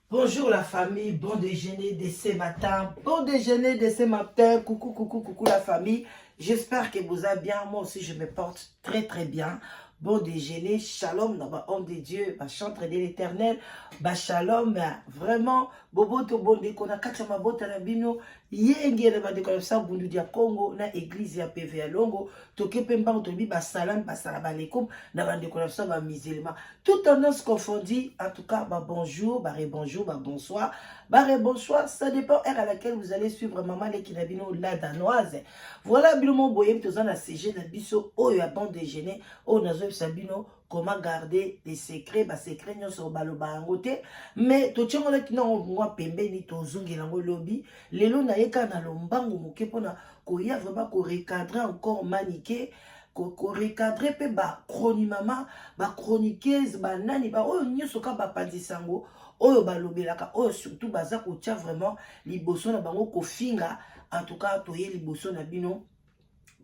Bonjour la famille, bon déjeuner de ce matin, bon déjeuner de ce matin, coucou, coucou, coucou la famille. J'espère que vous allez bien, moi aussi je me porte très très bien. Bon déjeuner, shalom, na ba homme de Dieu, ba chantre de l'éternel, ba shalom, vraiment, boboto bondeko na kati ya mabota na bino, yenge na bandeko na biso bundu dia Congo na église ya PV ya Longo, toke pe mbango tolobi ba salam, ba salam alaikum na bandeko na biso ba musulman. Toute tendance confondue, en tout cas, ba bonjour, ba rebonjour, ba bonsoir, ba rebonsoir, ça dépend heure à laquelle vous allez suivre maman leki na bino la danoise. Voilà bino mo boyebi toza na sujet na biso oyo ya bon déjeuner oyo nazoyebisa bino comment garder les secrets, ba secrets nyonso baloba yango te, mais totiango laki na mwa pembeni tozongela yango lobi. Lelo nayeka na lombangu moke mpona koya vraiment korecadrer encore Manike, korecadrer mpe bachronimama, bachroniqueuse, banani baoyo nyonso ka bapanzisa yango oyo balobelaka oyo surtout baza kotia vraiment liboso na bango kofinga. En tout cas toye liboso na bino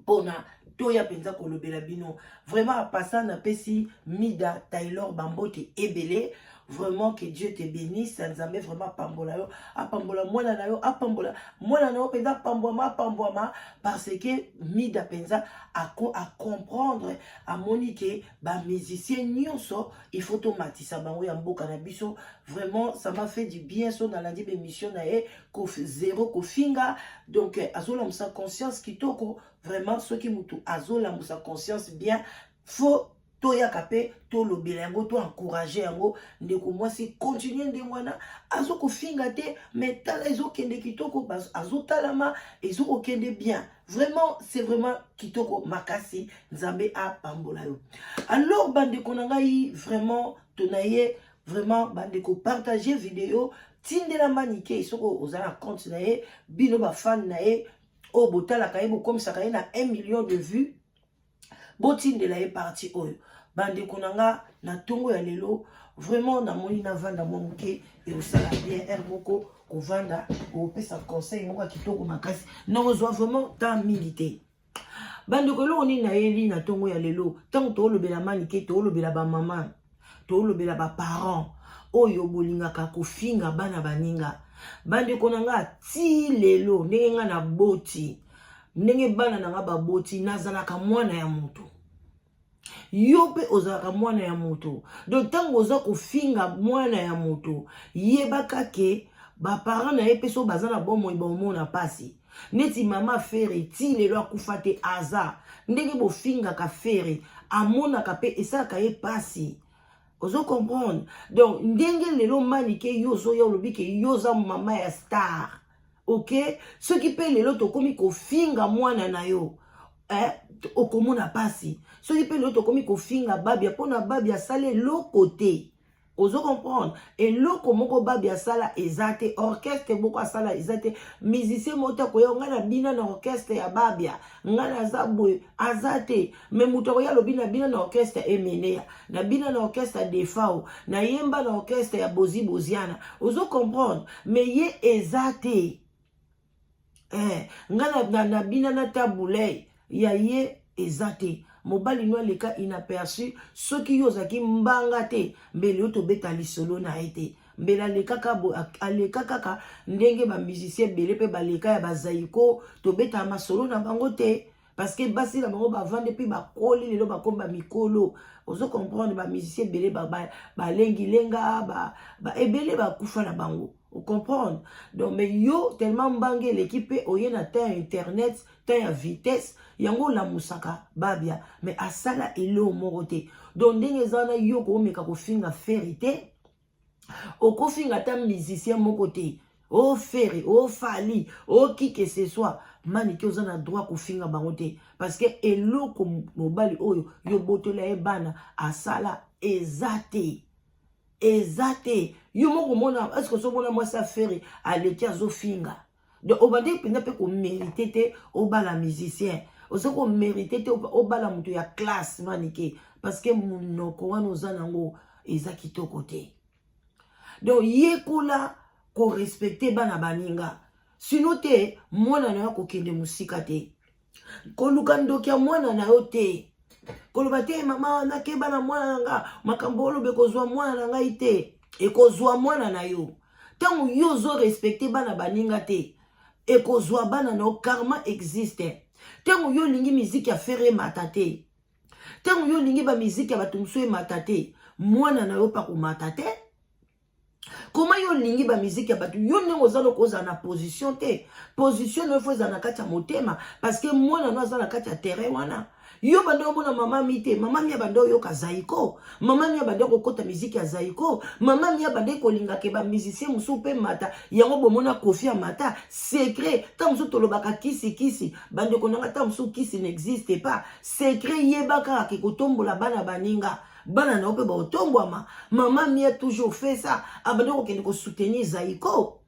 mpona toya mpenza kolobela bino vraiment. Apasa napesi Mida Taylor bambote ebele, vraiment que Dieu te bénisse. Nzambe vraiment apambola yo, apambola mwana na yo, apambola mwana na yo mpenza, apambwama, apambwama, parce que Mida mpenza acomprendre, amoni ke bamusicien nyonso il faut tomatisa bango ya mboka na biso. Vraiment, ça m'a fait du bien so nalandi bémission na ye, zéro kofinga. Donc azolamusa conscience kitoko vraiment. Soki mutu azolamusa conscience bien, faut toyaka mpe tolobela yango, toencourage yango. Ndeko mwasi, continue ndenge wana, azokofinga te, mais tala, ezokende kitoko, azotalama, ezokokende bien. Vraiment, c'est vraiment kitoko makasi. Nzambe apambola yo. Alors bandeko na ngai, vraiment tona ye vraiment. Bandeko, partage video, tindela Manike soki oza na compte na ye. Bino bafan na ye oyo botalaka ye, bokomisaka ye na 1 million de vues, botindela ye partie oyo. Bandeko na nga, na ntongo ya lelo vraiment namoni navanda mwa moke, ekosala bien. Heure moko kovanda, kopesa conseil moko ya kitoko makasi, nakozwa vraiment temps mingi te. Bandeko, eloko nini nayeli na ntongo ya lelo? Ntango toolobela Manike, toolobela bamama, toolobela baparent oyo bolingaka kofinga bana baninga. Bandeko na nga, ti lelo ndenge nga naboti, ndenge bana na nga baboti, nazalaka mwana ya moto, yo mpe ozalaka mwana ya moto. Donc ntango oza kofinga mwana ya moto, yebaka ke baparent na ye mpe so baza na bomoi, baomona mpasi. Neti mama Ferre, ti lelo akufa te, aza ndenge bofingaka Ferre, amonaka mpe esalaka ye mpasi. Ozo comprendre? Donc ndenge lelo Manike, yo ozoya olobi ke yo oza mama ya star, ok, soki mpe lelo tokomi kofinga mwana na yo, eh, okomona mpasi. Soki mpe lelo tokomi kofinga Babia, mpona Babia asala eloko te, ozo comprendre? Eloko moko Babi asala eza te, orchestre moko asala eza te, musicien moko te akoya ngai na bina na orchestre ya Babia, ngai naza boye, aza te. Mais moto akoya alobi na bina na orchestre ya Emenea, na bina na orchestre ya Defao, nayemba na orchestre ya Bozi Boziana, ozo comprendre? Mais ye eza te. Ngai na bina na tabulei ya ye eza te. Mobali no aleka inaperçu. Soki yo ozalaki mbanga te, mbele yo tobeta lisolo na ye te. Mbele aleka, aleka kaka ndenge bamusicien ebele mpe baleka ya bazaiko, tobetaka masolo na bango te, parce que basi na bango bavande mpe bakoli, lelo bakomi bamikolo. Ozo comprendre? Bamusicien ebele balengilenga, ebele bakufa na bango, ocomprendre? Donc mais yo, tellement mbanga eleki mpe oye na temps ya internet, temps ya vitesse, yango olamusaka Babia, mais asala eloko moko te. Donc ndenge eza wana, yo koomeka kofinga Ferre te, okofinga ata musicien moko te, o Ferre, o Fally, o qui que ce soit. Manike, oza na droit kofinga bango te, parce que eloko mobali oyo yo botola ye bana asala eza te, eza te. Yo moko omona, est-ce ozomona mwasi a Ferre aleki azofinga? Donc obandi mpenza mpe komérite te obala musicien, oza komérite te obala moto ya classe, Manike, parce que monoko wana oza nango eza kitoko te. Donc yekola korespecte bana baninga, sinon te mwana na yo akokende mosika te. Koluka ndoki ya mwana na yo te, koloba te: "Mama, nakeba na mwana na nga." Makambo oloba ekozwa mwana na ngai te, ekozwa mwana na yo. Ntango yo ozo respecte bana baninga te, ekozwa bana na yo. Karma existe. Ntango yo olingi miziki ya Ferre emata te, ntango yo olingi bamiziki ya bato mosusu emata te, mwana na yo mpe akomata te. Koma yo olingi bamiziki ya bato, yo ndenge oza loko ozala na position te. Position na yo fo ezala na kati ya motema, parce que mwana no aza na kati ya terrain wana. Yo banda omona mama mi te, mama mi abanda oyoka Zaiko, mama mi abanda kokota miziki ya Zaiko, mama mi abanda kolinga ke bamusicien mosusu mpe mata yango. Bomona Kofi amata secret. Ntango mosusu tolobaka kisi kisi, bandeko nanga, ntango mosusu kisi n'existe pas. Secret, yeba kaka ke kotombola bana baninga, bana na yo mpe baotombwama. Mama mi a toujours fait ça, abanda kokende kosoutenir Zaiko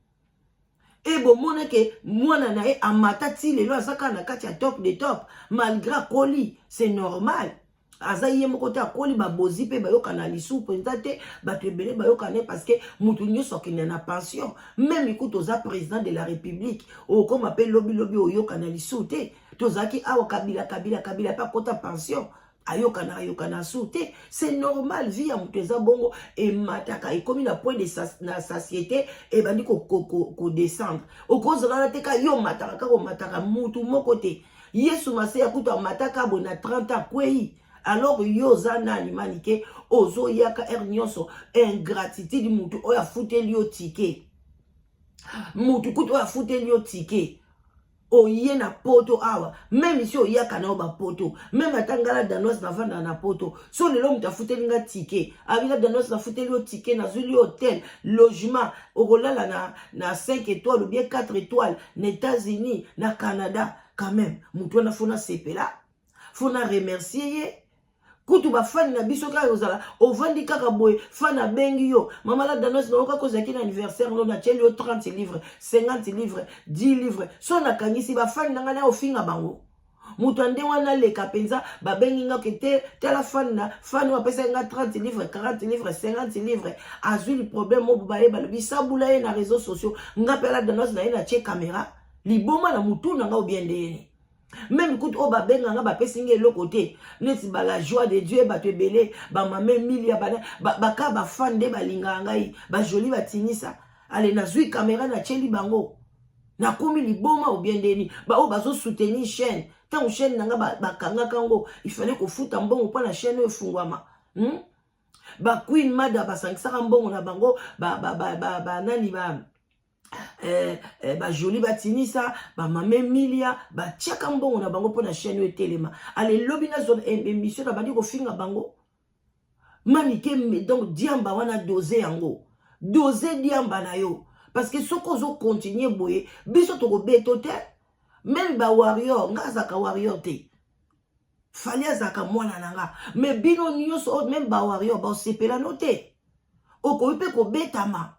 e bomona ke mwana na ye amata ti lelo, aza kaka na kati ya top de top malgré akoli. C'est normal, aza ye moko te akoli. Babozi mpe bayokana lisu mpenza te, bato ebele bayokana, parce que motu nyonso akende na pension. Même kutu oza président de la République, okóma mpe lobilobi oyokana lisu te. Tozalaki awa, Kabila, Kabila, Kabila mpe akota pension, ayokana ayokana su te. C'est normal, vie ya moto eza bongo, emataka, ekomi na point de na satiété, ebandi kodescendre. Okozala wana te ka yo omataka kaka, omataka mutu moko te. Yesu Maseya kutu amataka boye na 30 akwei. Alors yo oza nani, Manike? Ozoyaka heure nyonso ingratitude. Mutu oyo afuteli yo ticket, mutu kutu oyo afuteli yo ticket, oye na Poto awa, même si oyaka na yo bapoto, même ata ngala Danoise navandaka na Poto, so lelo moto afuteli nga ticket, abina Danoise, nafuteli yo ticket, nazwili yo hotel, logement, okolala na 5 étoiles ou bien 4 étoiles na États-Unis, na Canada, quand même moto wana fo nasepela, fo na remercier ye. Kutu bafani na biso kaka kozala, ovandi kaka boye, fan abengi yo: "Mama la Danoise, nayoka kozalaki na anniversaire no, natieli yo 30 livre, 50 livre, 10 livre." So nakangisi bafani na ngai na ofinga bango, moto ya ndenge wana aleka mpenza. Babengi nga ke te, tala fan na fan oyo apesaki nga 30 livre, 40 livre, 50 livre, azwi problème oyo. Baye balobi sabula ye na réseaux sociaux. Nga mpe la Danoise na ye, natie caméra, liboma na motu na nga obien ndeyeni. Même kutu oyo babenganga, bapesi nga eloko te, neti bala Joie de Dieu, bato ebele, bamama Emilia, baka bafan nde balingaka ngai, bajoli batinisa. Ale, nazwi caméra, natieli bango, nakomi liboma obien ndeni. Baoyo bazosoutenir chaîne, ntango chaîne na nga bakangaka yango, ifale kofuta mbongo mpo na chaîne oyo efungwama, Baqueen Mada basangisaka mbongo na bango, banani ba, bajoli batinisa, bamama Emilia batiaka mbongo na bango mpo na chaîne oyo etelema. Ale, lobi nazwa émission, na bandi kofinga bango. Manike, donc diamba wana, dose yango, dose diamba na yo, parce que soki ozocontinue boye, biso tokobeto te. Même bawarrior, nga azalaka warrior te, Fally azalaka mwana na nga, mais bino nyonso oyo, même bawarrior baosepelano te, okoki mpe kobetama.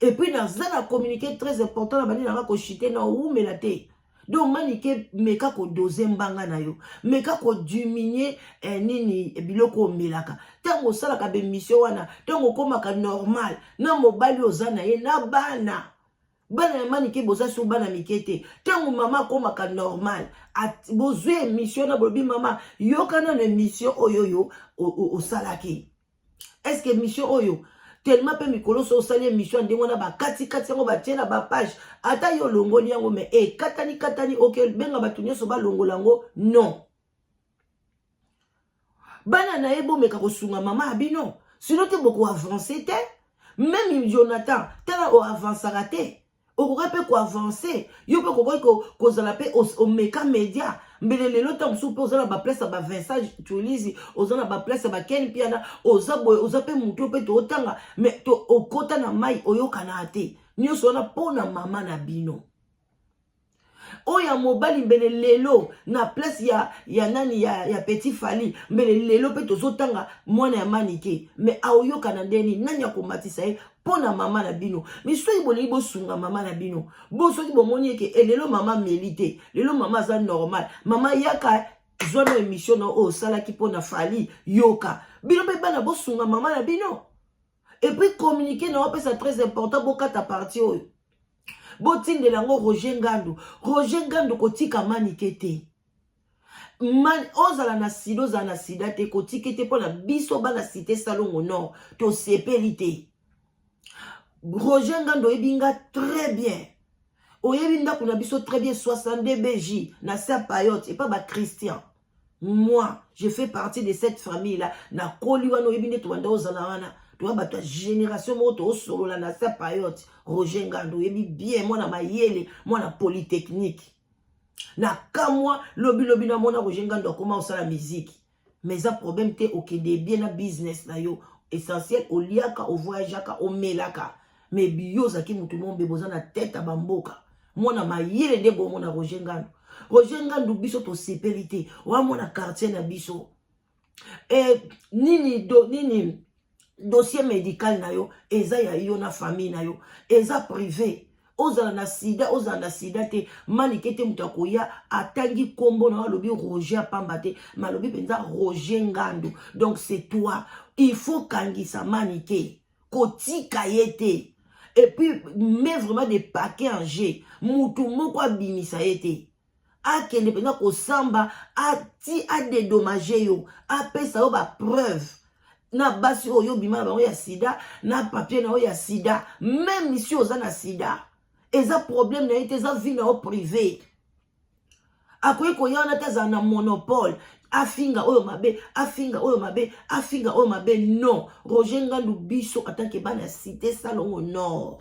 Et puis naza na communiqué très important na bandi nanga koshite na owumela te. Donc Manike, meka kodose mbanga na yo, meka kodiminuer nini, biloko omelaka ntango osalaka baémission wana. Ntango okomaka normal na mobali oza na ye na bana, bana ya Manike boza so bana mike te. Ntango mama akomaka normal, bozwi émission na bolobi: "Mama, yoka nano émission oyo oyo osalaki." Est ce que émission oyo tellement mpe mikolo so osali émission ya ndenge wana, bakatikati yango, batie na bapage, ata yo olongoli yango, mais ekatani katani, oke benga bato nyonso balongola yango. Non, bana na ye, bomeka kosunga mama ya bino, sinon te bokoavance te. Même Jonathan, tala, oavansaka te, okoki mpe koavance. Yo mpe okoki kozala mpe omeka média mbele lelo. Ntango mosusu mpe oza na baplace ya baVincent Tulizi, oza na baplace ya baKen Piana, oza boye, oza mpe motu mpe tootanga, mais okota na mai, oyokana te. Nyonso wana mpo na mama na bino oyo ya mobali. Mbele lelo na place ya nani, ya petit Fally, mbele lelo mpe tozotanga mwana ya Manike, mais aoyokana ndeni? Nani akomatisa ye? Mpo na mama na bino. Mais soki bolingi bosunga mama na bino, bo soki bomoni eke elelo mama meli te, lelo mama aza normal, mama yaka, zwa no émission na oyo osalaki mpo na Fally, yoka. Bino mpe bana, bosunga mama na bino. Et puis communiqué na opesa très important, bokata partie oyo, botindela yango Roger Ngandu. Roger Ngandu, kotika Manike te. Man, ozala na sida, ozala na sida te, kotika te. Mpo na biso bana Cité Salongo Nord, tosepeli te. Roger Ngando, oyebi nga très bien, oyebi ndako na biso très bien, 62 BJ na se payote epa bachristian. Moi, je fais partie de cette famille là. Nakoli wana, oyebi nde tobanda ozala wana, toya bato ya génération moko, toosolola na se payote. Roger Ngando, oyebi bien, mwana mayele, mwana polytechnique. Na kamwa lobilobi namona Roger Ngando akoma osala miziki, mais eza problème te, okende bien na business na yo. Essentiel oliaka, ovoyageaka, omelaka, mais biyo ozalaki motu mombe boza na tete ya bamboka. Mwana mayele nde bomona Roger Ngandu. Roger Ngandu, biso tosepeli te, oya mwana quartier na biso. Nini do, nini dossier médical na yo eza ya yo na famille na yo, eza privé. Ozala na sida, ozala na sida te, Manike te moto akoya atangi nkombo na yo, alobi Roger apamba te, ma alobi mpenza Roger Ngandu. Donc c'est toi, il faut kangisa Manike, kotika ye te, et puis met vraiment des paquets en jeu. Mutu moko abimisa ye te, akende mpenza kosamba, ati adédommager yo, apesa yo bapreuve na basi oyo obima na bango ya sida, na papier na yo ya sida. Même si oza na sida, eza problème na ye te, eza vie na yo privé. Akoki koya wana te, azala na monopole, afinga oyo mabe, afinga oyo mabe, afinga oyo mabe. Non, Roger Ngandu, biso atanke bana ya Cité Salongo Nord,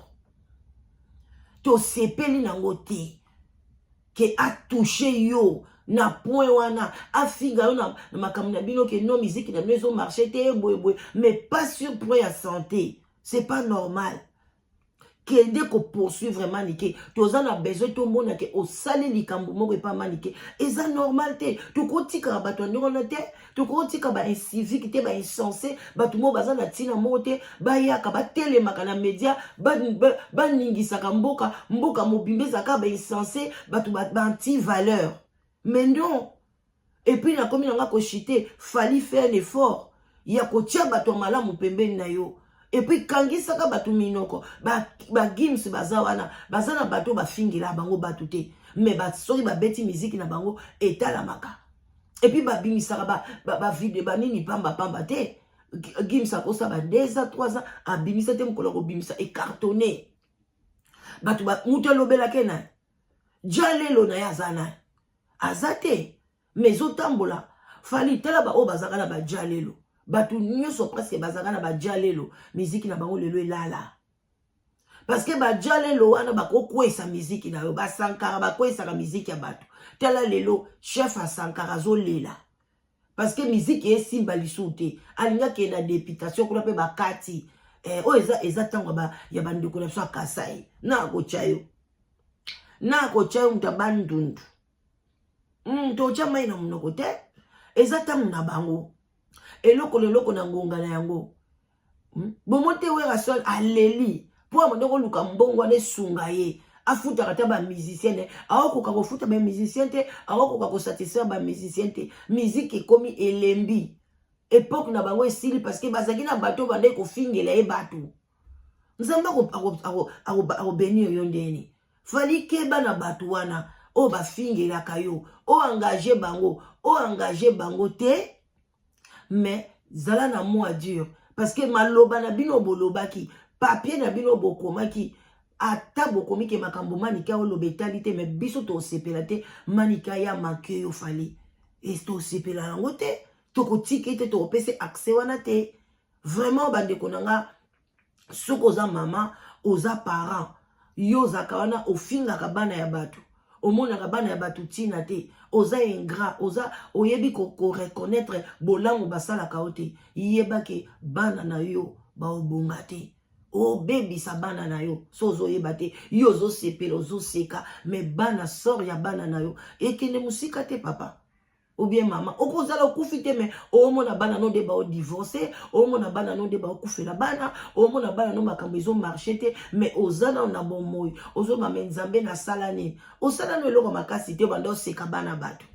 tosepeli nango te ke atouche yo na point wana, afinga yo na makambo na bino, ke no miziki na bino ezomarche te, boyeboye, mais pas sur point ya santé. C'est pas normal. Kende kopoursuivre Manike, toza na besoin tomona ke osali likambo moko epa Manike. Eza normal te, tokotikaka bato ya ndenge wana te, tokotika baincivique te, bainsensé, bato moko baza na ntina moko te, bayaka batelemaka na média, baningisaka mboka. Mboka mobimba ezalaka bainsensé, bato baanti-valeur, mais non. Et puis nakomi nanga koshite. Fally, faire un effort ya kotia bato ya malamu pembeni na yo, et puis kangisaka bato minoko. Bagims ba baza wana, baza na bato bafingela bango bato te, mais soki babeti miziki na bango etalamaka, et puis babimisaka bavideo banini pambapamba te. Gims akosala ba 2 ans, 3 ans, abimisa te, mokolo akobimisa ecartonne. Bato, moto alobelake na ja lelo na ye aza nani? Aza te, mais ezotambola. Fally, tala baoyo bazalaka na baja lelo, bato nyonso presque bazalaka na baja lelo, miziki na bango lelo elala, parce que baja lelo wana bakokwesa miziki na yo. Basankara bakwesaka miziki ya bato. Tala lelo chef asankara azolela parce que miziki esimba lisusu te, alingi akende na députation kuna mpe bakati. Oyo eza ntango ya bandeko na biso ya Kasai. Na akotya yo, na akotya yo moto ya Bandundu, totya mai na monoko te, eza ntango na bango. Eloko na eloko na ngonga na yango. Bomo te, Werrason aleli mpo amande koluka mbongo wana esunga ye, afutaka ata bamusicien ne, aokoka kofuta bamusicien te, aokoka kosatisfaire bamusicien te. Miziki ekomi elembi, époque na bango esili, parce que bazalaki na bato bandaki kofingela ye bato. Nzambe akobénir yo ndeni? Fally, keba na bato wana oyo bafingelaka yo, oyo engage bango, oyo engage bango te, mais zala na mot à dire, parce que maloba na bino bolobaki, papier na bino bokomaki, ata bokomi ke makambo Manike oloba etali te, mais biso tosepela te. Manike ya make yo Fally, e tosepela yango te, tokotika te, tokopesa accès wana te. Vraiment, bandeko na nga, soki oza mama, oza parent, yo ozalaka wana, ofingaka bana ya bato, omonaka bana ya bato ntina te, oza ingrat, oza oyebi koreconnaître bolamu basalaka yo te, yebake bana na yo baobonga te. Obebisa bana na yo so ozoyeba te. Yo ozosepela, ozoseka, mais bana, sort ya bana na yo ekende mosika te. Papa ou bien mama, okozala okufi te, mais omona bana no nde baodivorce, omona bana no nde baokufela bana, omona bana no makambo ezomarche te, mais oza nano na bomoi, ozoloba: "Me Nzambe, nasala nini?" Osala no eloko makasi te, banda oseka bana bato,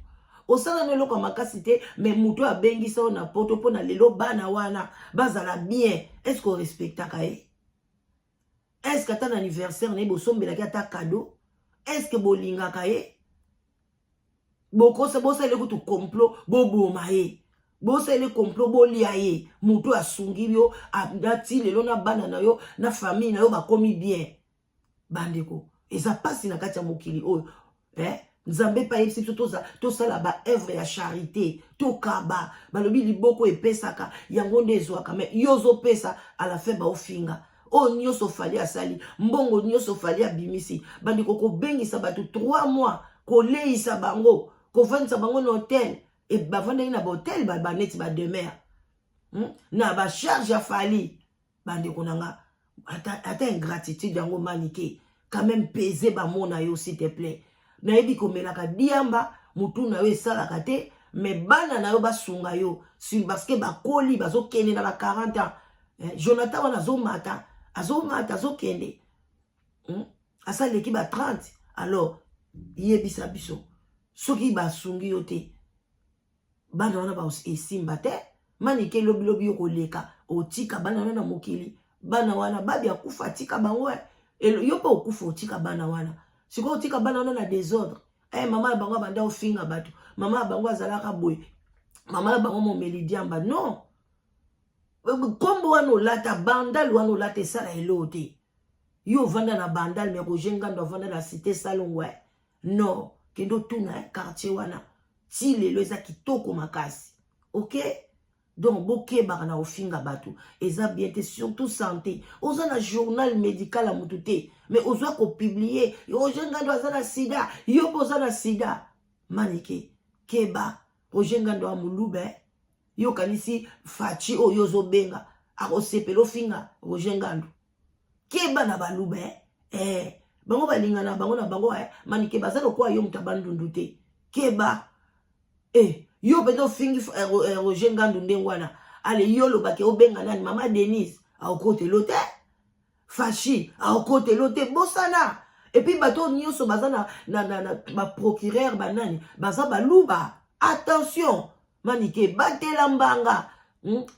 osala no eloko ya makasi te, mais moto oyo abengisa yo na poto mpo na lelo bana wana bazala bien, est ce que orespectaka ye? Est ce que ata na anniversaire na ye bosombelaki ata cadeau? Est ce que bolingaka ye? Bokosa, bosaleli kutu complot, boboma ye. Bosali complot, bolia ye. Moto asungi yo ati lelo na bana na yo na famille na yo bakomi bien. Bandeko, eza mpasi na kati ya mokili oyo, eh? Nzambe mpe ayebisi biso tosala baœuvre ya charité, tokaba. Balobi liboko epesaka yango nde ezwaka. Mais yo ozopesa, à la fin baofinga. Oyo nyonso Fally asali, mbongo nyonso Fally abimisi, bandeko, kobengisa bato 3 mois, koleisa bango, kovandisa bango na hotel, e bavandaki na bahotel baneti bademeure Na bacharge ya Fally. Bandeko na nga, ata, ata ingratitude yango, Manike, quand même pese bamona yo, s'il te plaît. Nayebi komelaka diamba, motu na yo esalaka te, mais bana na yo basunga yo, parce que bakoli, bazokende na ba 40 ans, eh, Jonathan wana azomata, azomata, azokende, Asaleki ba 30. Alors yebisa biso, soki basungi yo te, bana wana esimba te. Manike, lobilobi yo koleka, otika bana wana na mokili. Bana wana babi akufa, atika bango. Yo mpe okufa, otika bana wana. Sikoyo otika bana wana na désordre. Mama ya bango abanda ofinga bato, mama ya bango azalaka boye, mama ya bango momeli diamba. Non, nkombo wana olata, Bandal wana olata, esala eloo te. Yo ovanda na Bandal, mais Roger Ngando avanda na Cité Salongo. Non, kende otuna quartier wana, ti lelo eza kitoko makasi. Ok, donc bokebaka na kofinga bato, eza bien te, surtout santé. Oza na journal médical ya motu te, mais ozwa kopublier Roger Ngando aza na sida. Yo mpe oza na sida. Manike, keba. Roger Ngando ya molube, yo okanisi Fatshi oyo ozobenga akosepela ofinga Roger Ngando? Keba na Baluba, eh. Bango balingana bango na bango, eh. Manike, baza lokola yo, moto abandundu te. Keba, eh. Yo mpenza ofingi Roger Ngandu ndenge wana, ale yo olobaki obenga nani, mama Denise aokotelo te, Fatshi aokotelo te. Bosana. Et puis bato nyonso baza na baprocureur, banani baza Baluba. Attention, Manike, batela mbanga,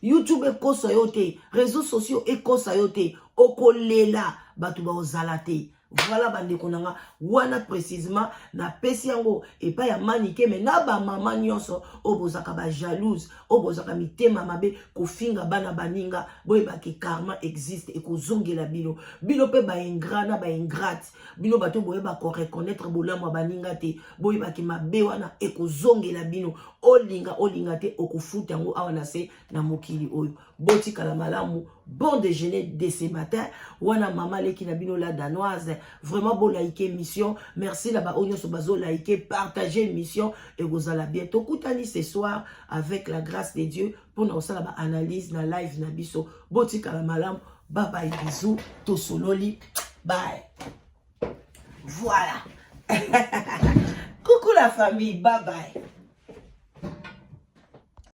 YouTube ekosa yo te, réseaux sociaux ekosa yo te. Okolela, bato baozala te. Voilà, bandeko na nga, wana précisement napesi yango epai ya Manike, mais na bamama nyonso oyo bozalaka bajalouse, oyo bozalaka mitema mabe, kofinga bana baninga, boyebaki karma existe, ekozongela bino. Bino mpe baingrat na baingrate, bino bato boyeba koreconnaître bolamu ya baninga te, boyebaki mabe wana ekozongela bino. Olinga olinga te, okofuta yango awa na se na mokili oyo. Botikala malamu. Bon déjeuner de ce matin. Wana mama leki na bino, la Danoise. Vraiment, bolike émission. Merci na baoyo nyonso bazolike, partager émission, ekozala bien. Tokutani ce soir avec la grâce de Dieu mpona kosala baanalyse na live na biso. Botikala malamu. Bye bye, bisous, tosololi, bye. Voilà, coucou la famille, bye bye.